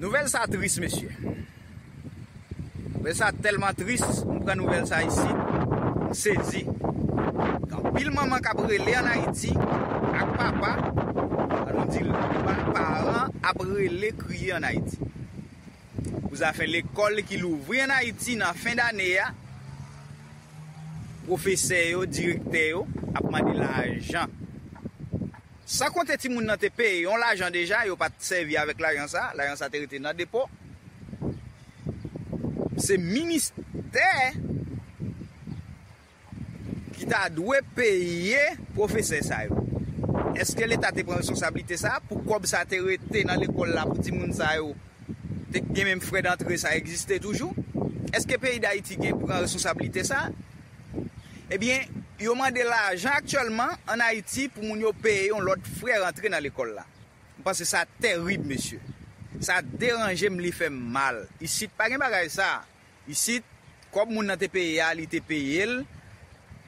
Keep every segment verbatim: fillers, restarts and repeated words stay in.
Nouvèl sa tris, mesye. Nouvèl sa tèlman tris, m pran nouvèl sa isit, m sezi. Gen anpil manman k ap rele ann Ayiti, ak papa, an nou di l, pa- paran ap rele kriye ann Ayiti. Pou zafè lekòl ki louvri ann Ayiti nan fen dane a, pwofesè yo, direktè yo ap mande lajan. San konte timoun nan te peye yon lajan deja, yo pa t sèvi avèk lajan sa, lajan sa te rete nan depo. Se ministè ki ta dwe peye pwofesè sa yo. Èske Leta te pran responsablite sa pou kòb sa te rete nan lekòl la pou timoun sa yo te gen menm frè dantre sa egziste toujou? Èske peyi Dayiti gen pran responsablite sa? Ebyen, yo mande lajan aktyèlman ann Ayiti pou moun yo peye yon lòt frè rantre nan lekòl la. M panse sa tèrib, mesye. Sa deranje m, li fè m mal. Isit pa gen bagay sa. Isit, kòb moun nan te peye a, li te peye l.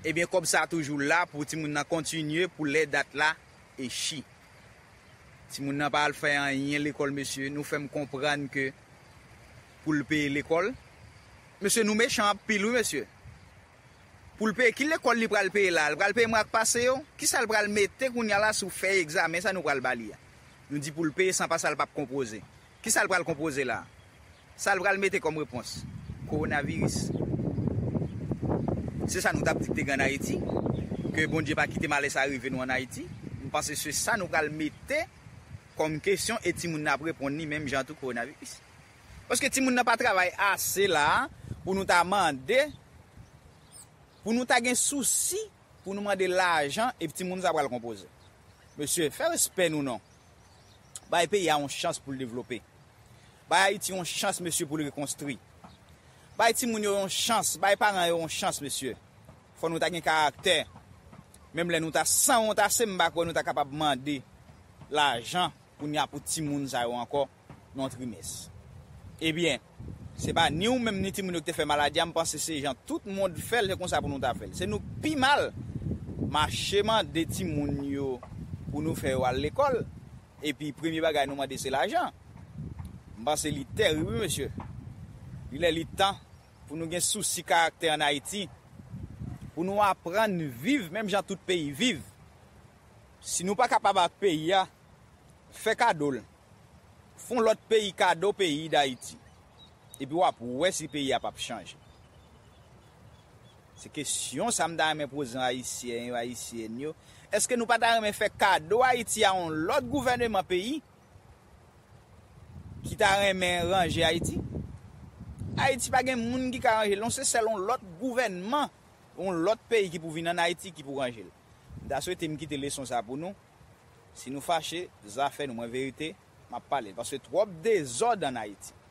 Ebyen, kòb sa toujou la pou timoun nan kontinye pou lè dat la echi. Timoun nan pa al fè anyen lekòl, mesye. Nou fè m konprann ke pou l peye lekòl. Mesye, nou mechan anpil, wi, mesye. Pou l peye, ki lekòl li pral peye la? Li pral peye mwa k pase yo? Kisa l pral mete kounye a la sou fèy egzamen sa nou pral ba li a? Nou di pou l peye san pa sa l p ap konpoze. Kisa l pral konpoze la? Sa l pral mete kòm repons? Kowonaviris. Se sa nou t ap di k te gen ann Ayiti, ke Bondye pa kite malè sa rive nou ann Ayiti. M panse se sa nou pral mete kòm kesyon e timoun nan ap reponn li menm jan tou, kowonaviris. Paske timoun nan pa travay ase la pou nou ta mande, pou nou ta gen sousi pou nou mande lajan epi timoun sa pral konpoze. Mesye, fè respè nou non. Bay peyi a yon chans pou l devlope. Bay Ayiti yon chans, mesye, pou l rekonstwi. Bay timoun yo yon chans, bay paran yo yon chans, mesye. Fò nou ta gen karaktè. Menm lè nou ta sanwont ase, m pa kwè nou ta kapab mande lajan kounye a pou timoun sa yo ankò nan yon trimès. Ebyen, se pa ni ou menm ni timoun yo ki te fè maladi a, m panse se jan tout mond fè l, se konsa pou nou ta fè l. Se nou k pi mal mache mande timoun yo pou nou fè yo al lekòl, epi premye bagay nou mande se lajan. M panse li tèrib, wi, mesye. Li lè li tan pou nou gen sousi karaktè ann Ayiti, pou nou aprann viv menm jan tout peyi viv. Si nou pa kapab ak peyi a, fè kado l. Fè yon lòt peyi kado peyi Dayiti. Epi w ap wè si peyi a p ap chanje. Se kesyon sa m ta renmen poze Ayisyen yo, Ayisyèn yo. Èske nou pa ta renmen fè kado Ayiti a yon lòt gouvèneman peyi ki ta renmen ranje Ayiti? Ayiti pa gen moun ki ka ranje l non, se sèl yon lòt gouvènman, yon lòt peyi ki pou vin ann Ayiti ki pou ranje l. M ta swete m kite leson sa pou nou. Si nou fache, zafè nou, mwen verite, m ap pale l. Paske twòp dezòd ann Ayiti.